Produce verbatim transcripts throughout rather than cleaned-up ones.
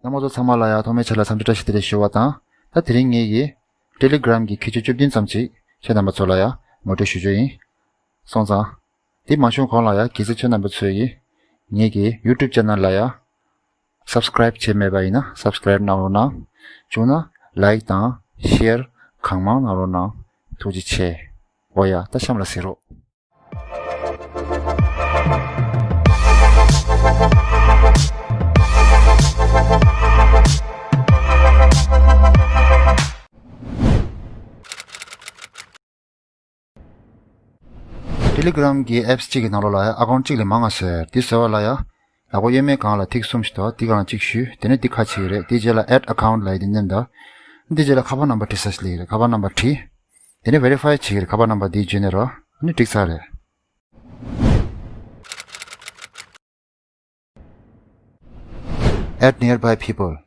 རྣམ་པ་ཚོ་ཚང་མ་ལ་ཡང་ཐོག་མའི་ཆ་ལ་འཚམས་འདྲི་བཀྲ་ཤིས་བདེ་ལེགས་ཞུ་བ་དང་། ད་དེ་རིང་ངེད་ཀྱི་Telegram་གི་ཁྱད་ཆོས་བཅུ་བདུན་ཙམ་ཅིག་ཁྱེད་རྣམ་པ་ཚོ་ལ་ཡང་ངོ་སྤྲོད་ཞུ་རྒྱུ་ཡིན། སོང་ཙང་། དེ་མ་ཞུ་གོང་ལ་ཡང་གལ་སྲིད་ཁྱེད་རྣམ་པ་ཚོས་ཀྱིས་ངེད་ཀྱི་YouTube channel་ལ་ཡང་Subscribe་བྱས་མེད་པ་ཡིན་ན་Subscribe་གནང་རོགས་གནང་། བྱུང་ན་Like་དང་Share་གང་མང་གནང་རོགས་གནང་། ཐུགས་རྗེ་ཆེ། འོ་ཡ། ད་གཤམ་ལ་གཟིགས་རོགས། Telegram་གི་apps་གཅིག་གི་ནང་ལོགས་ལ་ཡ་account་གཅིག་ལས་མང་ང་ཟེར། དེ་ཟེར་བ་ལ་ཡ། ལག་པ་གཡོན་མའི་སྒང་ལ་ཐིག་གསུམ་ཞིག་འདུག་དེ་སྒང་གཅིག་གཞུས། དེ་ནས་འདི་ཁ་ཕྱེ་གི་རེད། དེའི་རྗེས་ལ་Add account་ལབ་ཡ་དེ་མནན་དང་། འདི་རྗེས་ལ་ཁ་པར་ནམ་བར་བྲིས་ས་ཞིག་སླེབས་ཀྱི་རེད། ཁ་པར་ནམ་བར་བྲིས། དེ་ནས་Verify་བྱེད་ཀྱི་རེད། ཁ་པར་ནམ་བར་འདི་བརྗོད་ནས་རོ། ཨ་ནི་འགྲིག་ཚར་རེད། Add nearby people.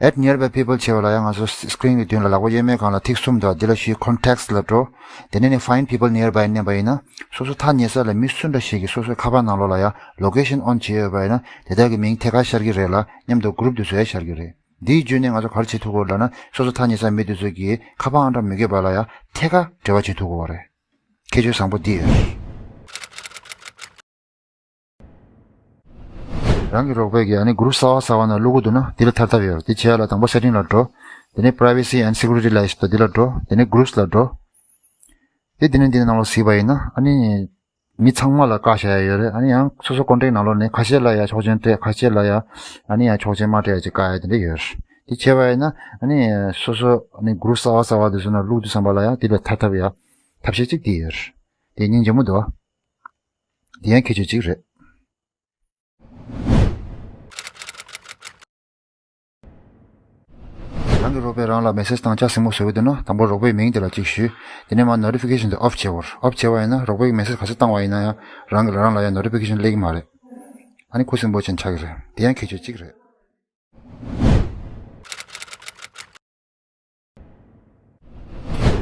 Add nearby people་བྱས་པ་ལ་ཡང་ང་ཚོ་screen་གི་མདུན་ལ་ལག་པ་གཡོན་མའི་སྒང་ལ་ཐིག་གསུམ་འདུག་འདི་ལ་གཞུས། Contacts་ལ་འགྲོ། དེ་ནས་ནི་Find people nearby་མནན་པ་ཡིན་ན་སོ་སོ་ཐག་ཉེ་ས་ལ་མི་སུ་འདྲ་ཞིག་གིས་སོ་སོའི་ཁ་པར་ནང་ལོགས་ལ་ཡང་location on་བྱས་ཡོད་པ་ཡིན་ན་དེ་དག་གི་མིང་ཐད་ཀར་ཤར་གྱི་རེད་ལ། མཉམ་དུ་group་དེ་ཚོ་ཡང་ཤར་གྱི་རེད། འདིའི་བརྒྱུད་ནས་ང་ཚོ་ག་རེ་བྱེད་ཐུབ་ཀྱི་ཡོད་ལབ་ན། སོ་སོ་ཐག་ཉེ་ས་མི་དེ་ཚོ་གིས་ཁ་པར་ཨང་གྲངས་མི་དགོས་པ་ལ་ཡང་ཐད་ཀར་འབྲེལ་བ་བྱེད་ཐུབ་ཀྱི་ཡོད་རེད། ཁྱད་ཆོས་བཟང་པོ་འདི་ཡོད། རང་གི་རོགས་པས་ཀྱིས་ཨ་ནི་group་གསར་པ་གསར་པ་ནང་བླུག་གི་འདུག་ན་འདི་ལ་ཐར་ཐབས་ཡོད། འདི་བྱེད་ཡ་ལ་དང་པོ་Setting་ལ་འགྲོ། དེ་ནས་Privacy and Security་ལབ་ཡ་ཞིག་འདུག་འདི་ལ་འགྲོ། དེ་ནས་Groups་ལ་འགྲོ། དེ་འདི་ནས་འདི་ནང་ལ་གཟིགས་པ་ཡིན་ན་ཨ་ནི། མི་ཚང་མ་ལ་བཀག་བཞག་ཡ་ཡོད་རེད། ཨ་ནི་ཡང་སོ་སོ་contact་ནང་ལོགས་ནས་ཁ་ཤས་ལ་ཡ་ཆོག་མཆན་སྤྲད། ཁ་ཤས་ལ་ཡ་ཨ་ནི་ཡང་ཆོག་མཆན་མ་སྤྲད་ཡ་ཅིག་བཀག་ཡ་དེ་འདྲ་ཡོད་རེད། དེ་བྱས་པ་ཡིན་ན་ཨ་ནི་སོ་སོ་ཨ་ནི་group་གསར་པ་གསར་པ་དེ་ཚོ་ནང་བླུག་དུས་ཙམ་པ་ལ་ཡ་དེ་ལ་ཐར་ཐབས་ཡ་ཐབས་ཤེས་ཅིག་དེ་ཡོད་རེད། དེ་སྙིང་རྗེ་མོ་འདུག་དེ་ཡང་ཁྱད་ཆོས་གཅིག་རེད། རང་གི་རོགས་པས་རང་ལ་message་བཏང་ཆ་སྲིང་མོ་བཟོ་གི་འདུག་ན་དང་པོ་རོགས་པའི་མིང་དེ་ལ་གཅིག་ཞུས། དེ་ནས་མར་notification་དེ་off་བྱེད་དགོས། off་བྱས་པ་ཡིན་ན་རོགས་པས་message་ག་ཚོད་བཏང་བ་ཡིན་ན་ཡང་རང་གི་རང་ལ་ཡང་notification་སླེབས་ཀྱི་མ་རེད། ཨ་ནི་ཁུ་སིམ་པོ་ཅན་ཆགས་ཀྱི་རེད། དེ་ཡང་ཁྱད་ཆོས་གཅིག་རེད།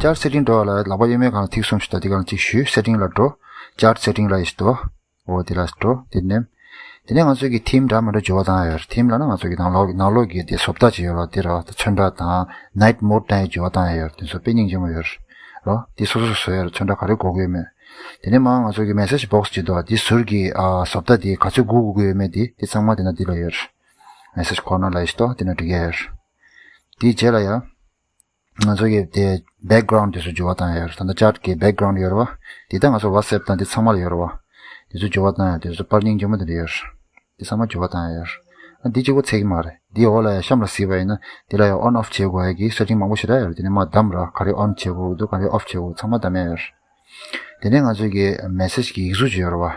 Chat setting་འགྲོ་བ་ལ་ལག་པ་གཡོན་མའི་སྒང་ལ་ཐིག་གསུམ་ཞིག་འདུག་དེ་སྒང་ལ་གཅིག་ཞུས། setting་ལ་འགྲོ། Chat setting་ལབ་ཡ་ཞིག་འདུག་འོ་དེ་ལ་འགྲོ། དེ་ནས། དེ་ནས་ང་ཚོས་ཀྱི་theme་འདྲ་མི་འདྲ་འགྱུར་བ་བཏང་ཡ་ཡོད་རེད། theme་ལབ་ན་ང་ཚོས་ཀྱི་ནང་ལོགས་ནང་ལོགས་ཀྱི་དེ་བཟོ་ལྟ་ཅིག་ཡོད་རེད། དེ་ར་ཚོན་ཁྲ་དང་night mode་བཏང་ཡ་འགྱུར་བ་བཏང་ཡ་ཡོད་རེད། དེ་ཚོ་དཔེ་སྙིང་རྗེ་མོ་ཡོད་རེད། དེ་སོ་སོ་བཟོ་ཡ་རེད། ཚོན་ཁྲ་ག་རེ་དགོས་ཀྱི་ཡོད་མེད། དེ་ནས་མར་ང་ཚོས་ཀྱི་message box་ཅིག་འདུག་དེ་ཟུར་གྱི་ཨ་བཟོ་ལྟ་དེ་ག་ཚོད་སྒུག་དགོས་ཀྱི་ཡོད་མེད་དེ་དེ་ཚང་མ་དེ་ན་དེ་ལ་ཡོད་རེད། message corner་ལབ་ཡ་ཞིག་འདུག་དེ་ན་འབྲི་གི་ཡོད་རེད། དེའི་རྗེས་ལ་ཡ། ང་ཚོ་གི་དེ་background་དེ་ཚོ་འགྱུར་བ་བཏང་ཡ་ཡོད་རེད། ད་ལྟ་chat་གི་background་ཡོད་རེད་བ། དེ་ད་ང་ཚོ་WhatsApp་དང་དེ་ཚང་མ་ལ་ཡོད་རེད་བ། དེ་ཚོ་འགྱུར་བ་བཏང་ཡ་དེ་ཚོ་པར་སྙིང་རྗེ་མོ་དེ་འདྲ་ཡོད་རེད། དེ་ཚང་མ་འགྱུར་བ་བཏང་ཡ་ཡོད་རེད། ཨ་འདི་གཅིག་པོ་ཚད་ཀྱི་མ་རེད། འདིའི་འོག་ལ་ཡ་གཤམ་ལ་གཟིགས་པ་ཡིན་ན་དེ་ལ་ཡ་on off་བྱེད་དགོས་ཡ་གི་setting་མང་པོ་ཞེ་དྲག་ཡོད་རེད། དེ་ནས་མར་བདམས་ར་ག་རེ་on་བྱེད་དགོས་འདུག་ག་རེ་off་བྱེད་དགོས་ཚང་མ་བདམས་ཡ་ཡོད་རེད། དེ་ནས་ང་ཚོ་གི་message་གི་ཡིག་གཟུགས་ཅིག་ཡོད་རེད་བ།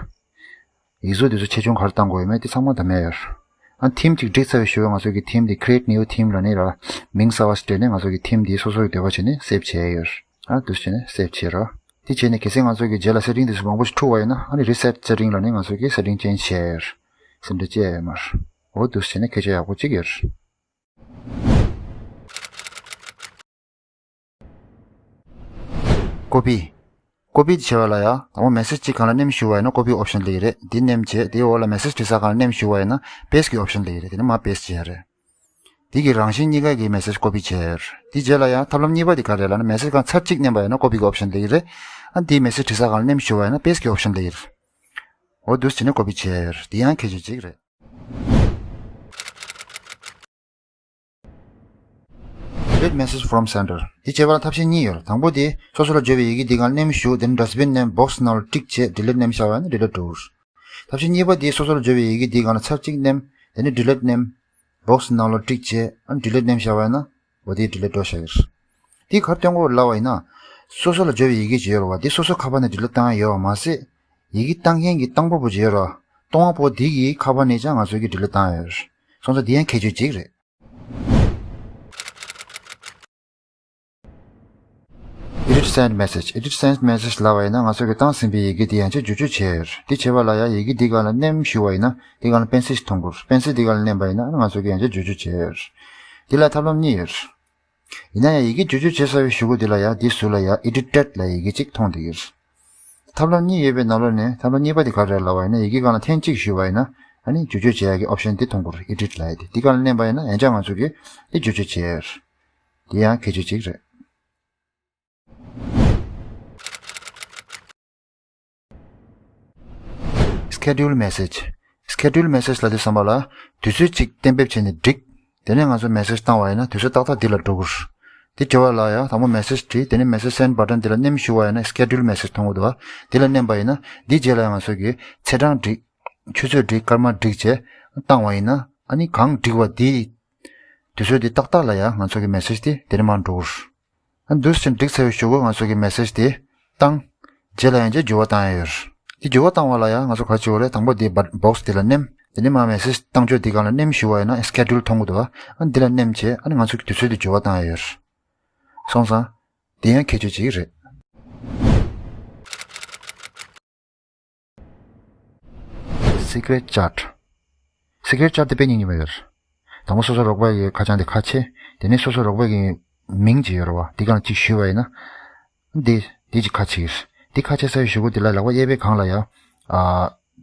ཡིག་གཟུགས་དེ་ཚོ་ཆེ་ཆུང་ག་རེ་བཏང་དགོས་ཡོད་མེད་དེ་ཚང་མ་བདམས་ཡ་ཡོད་རེད། ཨ་theme་གཅིག་བསྒྲིགས་ཚར་བའི་གཞུག་ང་ཚོ་གི་theme་དེ་create new theme་ལབ་ནི་ར། མིང་གསར་བ་ཞིག་སྤྲད་ནས་ང་ཚོ་གི་theme་དེ་སོ་སོ་གི་འདོད་པ་བྱས་ནས་save་བྱས་ཡ་ཡོད་རེད། ཨ་འདུག་སེ་བྱས་ནས་save་བྱས་ར། དེ་བྱས་ནས་གལ་སྲིད་ང་ཚོ་གི་རྗེས་ལ་setting་དེ་ཚོ་མང་པོ་ཞིག་འཁྲུག་པ་ཡིན་ན་ཨ་ནི་reset setting་ལབ་ནས་ང་ཚོ་གི་setting change་བྱས་ཡ་ཡོད་རེད། སེམས་ཁྲལ་བྱས་ཡ་ཡོད་མ་རེད། འོ་འདུག་སེ་བྱས་ནས་སྐད་ཆ་ཡག་པོ་གཅིག་ཡོད་རེད། Copy། Copy་བྱེད་པ་ལ་ཡ་དང་པོ་message་གཅིག་སྒང་ལ་མནན་བཞག་པ་ཡིན་ན་copy option་སླེབས་ཀྱི་རེད། འདི་མནན་བྱས་དེའི་འོག་ལ་message་བྲིས་ས་སྒང་ལ་མནན་བཞག་པ་ཡིན་ན་paste་གི་option་སླེབས་ཀྱི་རེད། དེ་ནས་མར་paste་བྱེད་ཡ་རེད། འདི་གི་རང་བཞིན་གཉིས་ཀ་གི་message་copy་བྱས་ཡ་རེད། དེ་རྗེས་ལ་ཡ་ཐབས་ལམ་གཉིས་པ་དེ་ག་རེ་ལབ་ན་message་སྒང་ཚར་གཅིག་མནན་པ་ཡིན་ན་copy་གི་option་སླེབས་ཀྱི་རེད། ཨ་འདི་message་བྲིས་ས་སྒང་ལ་མནན་བཞག་པ་ཡིན་ན་paste་གི་option་སླེབས་ཀྱི་རེད། འོ་འདུག་སེ་བྱས་ནས་copy་བྱས་ཡ་རེད། འདི་ཡང་ཁྱད་ཆོས་གཅིག་རེད། Delete message from sender། འདི་བྱེད་པ་ལ་ཐབས་ཤེས་གཉིས་ཡོད། དང་པོ་དེ་སོ་སོ་ལ་འབྱོར་བའི་ཡི་གེ་འདི་སྒང་མནན་བཞག་དེ་ནས་dustbin་མནན་box་ནང་ལ་ཊིག་བྱས་delete་མནན་བཞག་པ་ཡིན་ན་delete་འགྲོ་གི་རེད། ཐབས་ཤེས་གཉིས་པ་དེ་སོ་སོ་ལ་འབྱོར་བའི་ཡི་གེ་འདི་སྒང་ལ་ཚར་གཅིག་མནན་དེ་ནས་delete་མནན་box་ནང་ལ་ཊིག་བྱས་ཨ་delete་མནན་བཞག་པ་ཡིན་ན་འོ་དེ་delete་འགྲོ་བཞག་གི་རེད། དེ་ག་རེ་སྟོན་གོ་ལབ་པ་ཡིན་ན། སོ་སོ་ལ་འབྱོར་བའི་ཡི་གེ་ཅིག་ཡོད་རེད་བ། དེ་སོ་སོ་ཁ་པར་ནས་delete་བཏང་ཡ་ཡོད་པ་མ་ཟད། ཡི་གེ་བཏང་མཁན་གྱི་བཏང་པ་པོ་ཅིག་ཡོད་རེད་བ། གཏོང་བ་པོ་དེ་གི་ཁ་པར་ནས་ཀྱང་ང་ཚོས་ཀྱི་delete་བཏང་ཡ་ཡོད་རེད། སོང་ཙང་དེ་ཡང་ཁྱད་ཆོས་གཅིག་རེད། Edit sent message། Edit sent message་ལབ་པ་ཡིན་ན་ང་ཚོས་ཀྱི་བཏང་ཟིན་པའི་ཡི་གེ་དེ་ཡང་བསྐྱར་བསྒྱུར་བཅོས་བྱས་ཡོད་རེད། དེ་བྱེད་པ་ལ་ཡང་ཡི་གེ་འདི་སྒང་ལ་མནན་བཞག་པ་ཡིན་ན་འདི་སྒང་ལ་པེན་སིལ་ཞིག་མཐོང་གི་རེད། པེན་སིལ་འདི་སྒང་ལ་མནན་པ་ཡིན་ན་ང་ཚོས་ཀྱི་ཡང་བསྐྱར་བསྒྱུར་བཅོས་བྱས་ཡོད་རེད། འདི་ལ་ཐབས་ལམ་གཉིས་ཡོད་རེད། ཡིན་ན་ཡང་ཡི་གེ་བསྒྱུར་བཅོས་བྱས་ཚར་བའི་གཞུག་གུ་འདི་ལ་ཡང་འདི་ཟུར་ལ་ཡང་Edited་ལབ་ཡི་གེ་གཅིག་མཐོང་བསྡད་ཀྱི་རེད། ཐབས་ལམ་གཉིས་ཡོད་པའི་ནང་ལོགས་ནས་ཐབས་ལམ་གཉིས་པ་དེ་ག་རེ་རེད་ལབ་པ་ཡིན་ན་ཡི་གེ་སྒང་ལ་འཐེན་གཅིག་གཞུས་པ་ཡིན་ན་ ཨ་ནི་བསྒྱུར་བཅོས་བྱེད་ཡག་གི་ཨོབ་ཤན་འདི་མཐོང་གི་རེད། ཨེ་ཌིཊ་ལབ་ཡག་འདི། འདི་སྒང་ལ་མནན་པ་ཡིན་ན་ཡང་བསྐྱར་ང་ཚོ་གིས་འདི་བསྒྱུར་བཅོས་བྱེད་ཡག་རེད། འདི་ཡང་ཁྱད་ཆོས་གཅིག་རེད། Schedule message. Schedule message ལབ་དུས་ཙམ་པ་ལ་དུས་ཚོད་ཅིག་གཏན་འབེབས་བྱས་ནས་བསྒྲིགས། དེ་ནས་ང་ཚོ་མེ་སེ་ཇི་བཏང་བ་ཡིན་ན་དུས་ཚོད་ཏག་ཏག་འདི་ལ་འགྲོ་གི་རེད། འདི་བྱེད་པ་ལ་ཡང་དང་པོ་མེ་སེ་ཇི་བྲིས། དེ་ནས་མེ་སེ་ཇི་སེན་ཌི་བྷ་ཊན་འདི་ལ་མནན་ཞུ་བ་ཡིན་ན་Schedule message མཐོང་གི་འདུག་བ། འདི་ལ་མནན་པ་ཡིན་ན་འདི་རྗེས་ལ་ཡང་ང་ཚོ་གིས་ཚེས་གྲངས་བསྒྲིགས། ཆུ་ཚོད་བསྒྲིགས། སྐར་མ་བསྒྲིགས་བྱས་བཏང་བ་ཡིན་ན། ཨ་ནི་གང་བསྒྲིགས་པ་འདི་དུས་ཚོད་འདི་ཏག་ཏག་ལ་ཡང་ང་ཚོ་གི་མེ་སེ་ཇི་འདི་དེ་ནས་མར་འགྲོ་གི་རེད། ཨ་འདུག་སེ་བསྒྲིགས་ཚར་བའི་གཞུག་གུ་ང་ཚོ་གི་མེ་སེ་ཇི་དེ་བཏང་། རྗེས་ལ་ཡང་བསྐྱར་འགྱུར་བ་བཏང་ཡ་ཡོད་རེད། དེ་འགྱུར་བ་བཏང་བ་ལ་ཡང་ང་ཚོ་ག་རེ་བྱེད་དགོས་རེད། དང་པོ་དེ་བྷ་བོག་སི་དེ་ལ་མནན། དེ་ནས་མར་མེ་སེ་ཇི་བཏང་ཕྱོགས་དེ་སྒང་ལ་མནན་ཞུ་བ་ཡིན་ན་སི་ཀེ་ཌུལ་མཐོང་གི་འདུག་བ། ཨ་འདི་ལ་མནན་བྱས་ཨ་ནི་ང་ཚོ་གི་དུས་ཚོད་དེ་འགྱུར་བ་བཏང་ཡ་ཡོད་རེད། སོང་ཙང་། དེ་ཡང་ཁྱད་ཆོས་གཅིག་རེད། Secret Chat. Secret Chat དེ་དཔེ་སྙིང་རྗེ་མོ་ཡོད་རེད། དང་པོ་སོ་སོ་རོགས་པ་ཡི་ཁ་བྱང་དེ་ཁ་ཕྱེ། དེ་ནས་སོ་སོ་རོགས་པ་གི་མིང་ཅིག་ཡོད་རེད་བ། དེ་སྒང་ལ་གཅིག་ཞུས་པ་ཡིན་ན། འདི་འདི་གཅིག་ཁ་ཕྱེ་གི་རེད། འདི་ཁ་ཕྱེ་ཚར་བའི་གཞུག་གུ་དེ་ལ་ལག་པ་གཡས་པའི་སྒང་ལ་ཡ། ཨ།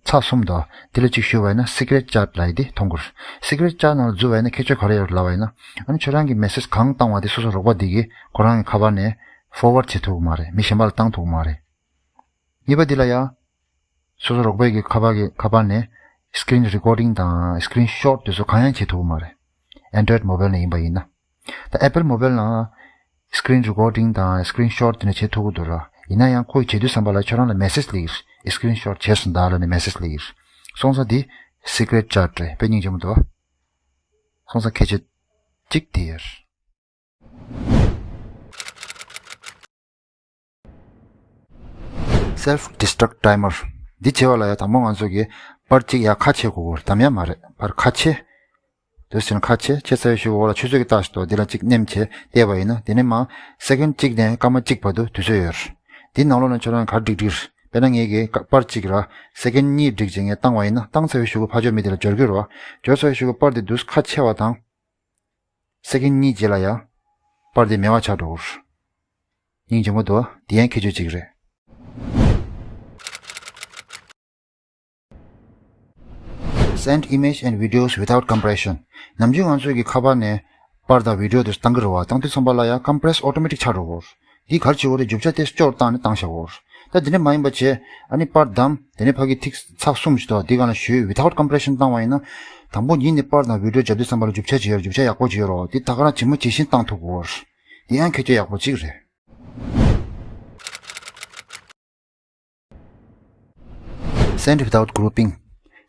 ཚེག་གསུམ་འདུག་འདི་ལ་གཅིག་ཞུས་པ་ཡིན་ན་Secret Chat ལབ་ཡ་འདི་མཐོང་གི་རེད། Secret Chat ནང་ལ་འཛུལ་བ་ཡིན་ན་ཁྱད་ཆོས་ག་རེ་ཡོད་རེད་ལབ་པ་ཡིན་ན། ཨ་ནི་ཁྱོད་རང་གི་མེ་སེ་ཇི་གང་བཏང་བ་དེ་སོ་སོ་རོགས་པ་འདི་གིས་ཁོ་རང་གི་ཁ་པར་ནས་ཕོར་ཝར་ཌི་བྱེད་ཐུབ་ཀྱི་མ་རེད། མི་གཞན་པ་ལ་བཏང་ཐུབ་ཀྱི་མ་རེད། གཉིས་པ་འདི་ལ་ཡ། སོ་སོ་རོགས་པའི་གི་ཁ་པར་གི་ཁ་པར་ནས་སི་ཀི་རིན་རི་ཀོར་ཌིང་དང་སི་ཀི་རིན་ཤོཊ་དེ་ཚོ་གང་ཡང་བྱེད་ཐུབ་ཀྱི་མ་རེད། Android mobile ནས་ཡིན་པ་ཡིན་ན། ད་Apple mobile ནང་སི་ཀི་རིན་རི་ཀོར་ཌིང་དང་སི་ཀི་རིན་ཤོཊ་དེ་འདྲ་བྱེད་ཐུབ་ཀྱི་འདུག་ར། ཡིན་ན་ཡང་ཁོ་ཡིས་བྱེད་དུས་ཙམ་པ་ལ་ཁྱོད་རང་ལ་མེ་སེ་ཇི་སླེབས་ཀྱི་རེད། སི་ཀི་རིན་ཤོཊ་བྱས་སོང་ད་ལབ་ནས་མེ་སེ་ཇི་སླེབས་ཀྱི་རེད། སོང་ཙང་འདི་Secret Chat རེད། དཔེ་སྙིང་རྗེ་མོ་འདུག་སོང་ཙང་ཁྱད་ཆོས་གཅིག་དེ་ཡོད་རེད། Self destruct timer. འདི་བྱེད་པ་ལ་ཡ་དང་པོ་ང་ཚོ་གིས་པར་གཅིག་ཡར་ཁ་ཕྱེ་དགོས་ཀྱི་རེད། བདམས་ཡ་མ་རེད། ཕར་ཁ་ཕྱེ། དེ་ཕྱིན་ཁ་ཕྱེ་ཕྱེ་ཚར་བའི་གཞུག་འོག་ལ་ཆུ་ཚོད་ཀྱི་རྟགས་ཤིག་འདུག་འདི་ལ་གཅིག་མནན་བྱས་བལྟས་པ་ཡིན་ན། དེ་ནས་མར་སེ་ཀེན་གཅིག་ནས་སྐར་མ་གཅིག་བར་དུ་དུས་ཚོད་ཡོད་རེད། འདི་ནང་ལོགས་ནས་ཁྱོད་རང་ག་རེ་སྒྲིག་སྒྲིག་རེད། དཔེར་ན་ངས་ཀྱིས་པར་གཅིག་ར་སེ་ཀེན་གཉིས་བསྒྲིགས་བྱས་ངས་བཏང་བ་ཡིན་ན། བཏང་ཚར་བའི་གཞུག་གུ་ཕར་ཕྱོགས་མི་དེ་ལ་འབྱོར་གྱི་རེད་བ། འབྱོར་ཚར་བའི་གཞུག་གུ་པར་དེ་འདུག་སེ་ཁ་ཕྱེ་བ་དང་། སེ་ཀེན་གཉིས་རྗེས་ལ་ཡ། པར་དེ་མེད་པ་ཆགས་འགྲོ་གི་རེད། སྙིང་རྗེ་མོ་འདུག་འདི་ཡང་ཁྱད་ཆོས་གཅིག་རེད། Send image and videos without compression. ནམ་རྒྱུན་ང་ཚོའི་གི་ཁ་པར་ནས་པར་དང་བི་ཌི་ཡོ་དེ་བཏང་གི་རེད་བ། བཏང་དུས་ཙམ་པ་ལ་ཡང་ཀམ་པི་རེ་སི་ཨོ་ཊོ་མེ་ཊིག་ཆགས་འགྲོ་གི་རེད། འདི་ག་རེ་བྱེད་དགོས་རེད། རྒྱུ་ཆ་དེ་སྐྱོར་བཏང་ནས་བཏང་བཞག་དགོས་རེད། ད་འདི་འདྲ་མ་ཡིན་པ་བྱས། ཨ་ནི་པར་བདམས། དེ་ནས་ཕ་གི་ཐིག་ཚེག་གསུམ་ཞིག་འདུག་འདི་སྒང་ལ་ཞུས། without compression བཏང་བ་ཡིན་ན། དང་པོ་ཉིད་ནས་པར་དང་བི་ཌི་ཡོ་རྒྱབ་དུས་ཙམ་པ་ལ་རྒྱུ་ཆ་ཅིག་ཡོད་རེད། རྒྱུ་ཆ་ཡག་པོ་ཅིག་ཡོད་རེད་བ། འདི་ད་ག་རང་ཇི་མ་ཇི་བཞིན་བཏང་ཐུབ་དགོས་རེད། འདི་ཡང་ཁྱད་ཆོས་ཡག་པོ་གཅིག་རེད། Send without grouping.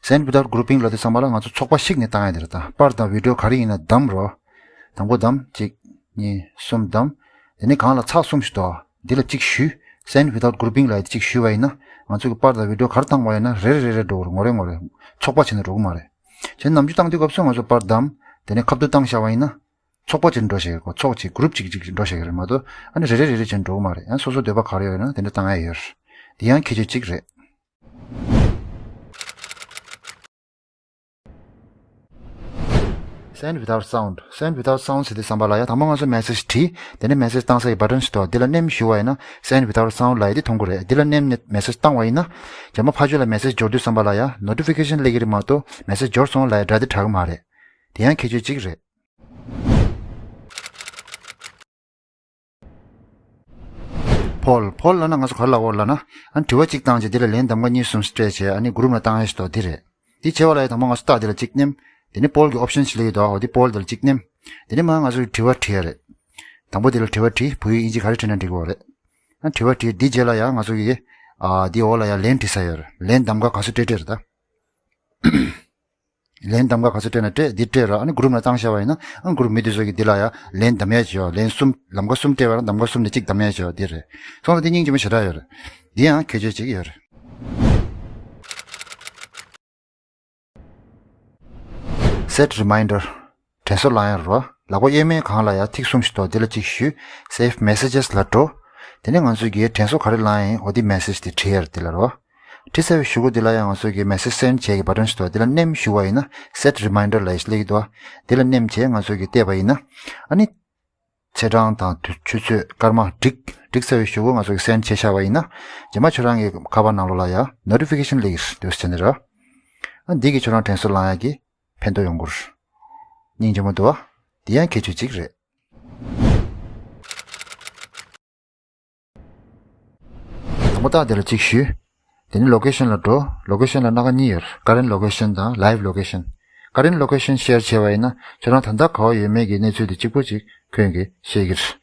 Send without grouping ལབ་དུས་ཙམ་པ་ལ་ང་ཚོ་ཚོགས་པ་བཤིག་ནས་བཏང་ཡ་དེ་རེད། ད་པར་དང་བི་ཌི་ཡོ་ག་རེ་ཡིན་ན་བདམས་རོགས། དང་པོ་བདམས། གཅིག་གཉིས། གསུམ་བདམས། དེ་ནས་སྒང་ལ་ཚེག་གསུམ་ཞིག་འདུག་འདི་ལ་གཅིག་ཞུས། Send without grouping ལབ་ཡ་དེ་གཅིག་ཞུས་པ་ཡིན་ན། ང་ཚོ་གི་པར་དང་བི་ཌི་ཡོ་ག་རེ་བཏང་བ་ཡིན་ན་རེ་རེ་རེ་རེ་འགྲོ་གི་རེད། ངོ་རེ་ངོ་རེ། ཚོགས་པ་བྱས་ནས་འགྲོ་གི་མ་རེད། བྱས་ནམ་རྒྱུན་བཏང་དུས་སྐབས་སུ་ང་ཚོ་པར་བདམས། དེ་ནས་ཁ་བསྡུ་བཏང་བཞག་པ་ཡིན་ན། ཚོགས་པ་ཅིག་འགྲོ་བཞག་གི་རེད། ཚོགས་ཅིག་གུ་རུབ་ཅིག་ཅིག་འགྲོ་བཞག་གི་རེད་མ་གཏོགས། ཨ་ནི་རེ་རེ་རེ་རེ་བྱས་འགྲོ་གི་མ་རེད། ཡང་སོ་སོ་འདོད་པ་ག་རེ་ཡོད་ན་དེ་འདྲ་བཏང་ཡ་ཡོད་རེད། དེ་ཡང་ཁྱད་ཆོས་གཅིག་རེད། Send without sound. Send without sound ཟེར་དུས་ཙམ་པ་ལ་ཡ་དང་པོ་ང་ཚོ་མེ་སེ་ཇི་བྲིས། དེ་ནས་མེ་སེ་ཇི་བཏང་ས་ཡི་བྷ་ཊན་ཞིག་འདུག་འདི་ལ་མནན་ཞུ་བ་ཡིན་ན་Send without sound ལབ་ཡ་དེ་མཐོང་གི་རེད། འདི་ལ་མནན་ནས་མེ་སེ་ཇི་བཏང་བ་ཡིན་ན། རྗེས་མ་ཕར་ཕྱོགས་ལ་མེ་སེ་ཇི་འབྱོར་དུས་ཙམ་པ་ལ་ཡ་ནོ་ཊི་ཕི་ཀེ་ཤན་སླེབས་ཀྱི་རེད་མ་གཏོགས་མེ་སེ་ཇི་འབྱོར་སོང་ལབ་ཡ་སྒྲ་དེ་གྲགས་ཀྱི་མ་རེད། དེ་ཡང་ཁྱད་ཆོས་གཅིག་རེད། ཕོལ། ཕོལ་ལབ་ན་ང་ཚོ་ག་རེ་ལབ་དགོས་ལབ་ན། ཨ་ནི་དྲི་བ་གཅིག་བཏང་རྗེས་དེ་ལ་ལན་གདམ་ག་གཉིས་གསུམ་སྤྲད་བྱས་ཨ་ནི་གུ་རུབ་ནང་བཏང་ཡ་ཞིག་འདུག་འདི་རེད། འདི་བྱེད་པ་ལ་ཡ་དང་པོ་ང་ཚོ་རྟགས་དེ་ལ་གཅིག་མནན། དེ་ནས་ཕོལ་གྱི་ཨོབ་ཤན་ཞིག་སླེབས་ཀྱི་འདུག་འོ་དེ་ཕོལ་དེ་ལ་གཅིག་མནན། དེ་ནས་མར་ང་ཚོ་གི་དྲི་བ་བྲིས་ཡ་རེད། དང་པོ་དེ་ལ་དྲི་བ་བྲིས། བོད་ཡིག་དབྱིན་ཇི་ག་རེ་བྲིས་ན་འགྲིག་གི་རེད། ཨ་དྲི་བ་བྲིས། འདི་རྗེས་ལ་ཡ་ང་ཚོ་གི་ཨ་འདི་འོག་ལ་ཡ་ལན་བྲིས་ས་ཡོད་རེད། ལན་གདམ་ག་ག་ཚོད་སྤྲད་སྤྲད་རེད་ད། ལན་གདམ་ག་ག་ཚོད་སྤྲད་ན་སྤྲད། འདི་སྤྲད་ར། ཨ་ནི་གུ་རུབ་ནང་བཏང་བཞག་པ་ཡིན་ན། ཨ་གུ་རུབ་མི་དེ་ཚོ་གིས་འདི་ལ་ཡ་ལན་གདམ་ཡ་བྱེད་ཡོད། ལན་གསུམ། ལམ་ཀ་གསུམ་སྤྲད་པ་ལ་ལམ་ཀ་གསུམ་ནས་གཅིག་གདམ་ཡ་བྱེད་ཡོད། འདི་རེད། སོང་ཙང་འདི་སྙིང་རྗེ་མོ་ཞེ་དྲག་ཡོད་རེད། འདི་ཡང་ཁྱད་ཆོས་གཅིག་ཡོད་རེད། Set reminder. དྲན་གསོ་བསླང་ཡ་རེད། ལག་པ་གཡོན་མའི་སྒང་ལ་ཡ་ཐིག་གསུམ་ཞིག་འདུག་འདི་ལ་གཅིག་ཞུས། Save messages ལ་འགྲོ། དེ་ནས་ང་ཚོས་ཀྱིས་དྲན་གསོ་ག་རེ་བསླངས་ཡིན་འོ་དེ་མེ་སེ་ཇི་དེ་བྲིས་ཡ་རེད། འདི་ལ་རོ། བྲིས་ཚར་བའི་གཞུག་གུ་འདི་ལ་ཡང་ང་ཚོས་ཀྱིས་མེ་སེ་ཇི་སེན་ཌི་བྱེད་ཀྱི་བ་ཊན་ཞིག་འདུག་འདི་ལ་མནན་ཞུ་བ་ཡིན་ན་Set reminder ལབ་ཡ་ཞིག་སླེབས་ཀྱི་འདུག་འདི་ལ་མནན་བྱས་ང་ཚོས་ཀྱིས་བལྟས་པ་ཡིན་ན། ཨ་ནི། ཚེས་གྲངས་དང་དུས་ཆུ་ཚོད་སྐར་མ་བསྒྲིགས། བསྒྲིགས་ཚར་བའི་གཞུག་གུ་ང་ཚོས་ཀྱིས་སེན་ཌི་བྱས་བཞག་པ་ཡིན་ན། རྗེས་མ་ཁྱོད་རང་གི་ཁ་པར་ནང་ལོགས་ལ་ཡ་ནོ་ཊི་ཕི་ཀེ་ཤན་སླེབས་ཀྱི་རེད། འདུག་སེ་བྱས་ནས་རོ། ཨ་འདི་གིས་ཁྱོད་རང་དྲན་གསོ་བསླང་ཡག་གི་ཕན་ཐོགས་ཡོང་གི་རེད། སྙིང་རྗེ་མོ་འདུག་ཨ། འདི་ཡང་ཁྱད་ཆོས་གཅིག་རེད། དང་པོ་ད་དེ་ལ་གཅིག་ཞུས། དེ་ནས་location ལ་འགྲོ། location ལ་སྣ་ཁ་གཉིས་ཡོད། current location དང་live location། current location share བྱས་པ་ཡིན་ན་ཁྱོད་རང་ད་ལྟ་ག་བ་ཡོད་མེད་ཀྱི་གནས་ཚུལ་དེ་གཅིག་པོ་གཅིག་ཁྱོད་ཀྱིས་ཤེས་ཀྱི་རེད།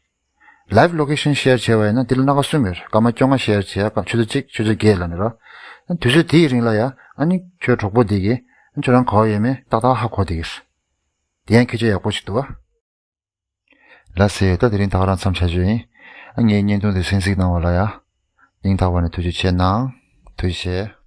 live location share བྱས་པ་ཡིན་ན་དེ་ལ་སྣ་ཁ་གསུམ་ཡོད། སྐར་མ་བཅོ་ལྔ་share བྱས། སྐར་ཆུ་ཚོད་གཅིག་ཆུ་ཚོད་བརྒྱད་ལ་ནི་ར། དུས་ཚོད་དེའི་རིང་ལ་ཡ་ཨ་ནི་ཁྱོད་གྲོགས་པོ་དེ་གིས་ཁྱོད་རང་ག་བ་ཡོད་མེད་ཏག་ཏག་ཧ་གོ་བསྡད་ཀྱི་རེད། དེ་ཡང་ཁྱད་ཆོས་ཡག་པོ་ཞིག་འདུག་བ། ལགས་སེ། ད་དེ་རིང་ད་ག་རང་མཚམས་བཞག་རྒྱུ་ཡིན། ཨ་ངའི་བརྙན་ཐུང་དེ་གསན་གཟིགས་གནང་བ་ལ་ཡ། སྙིང་ཐག་པ་ནས་ཐུགས་རྗེ་ཆེ་གནང་། ཐུགས་རྗེ་ཆེ།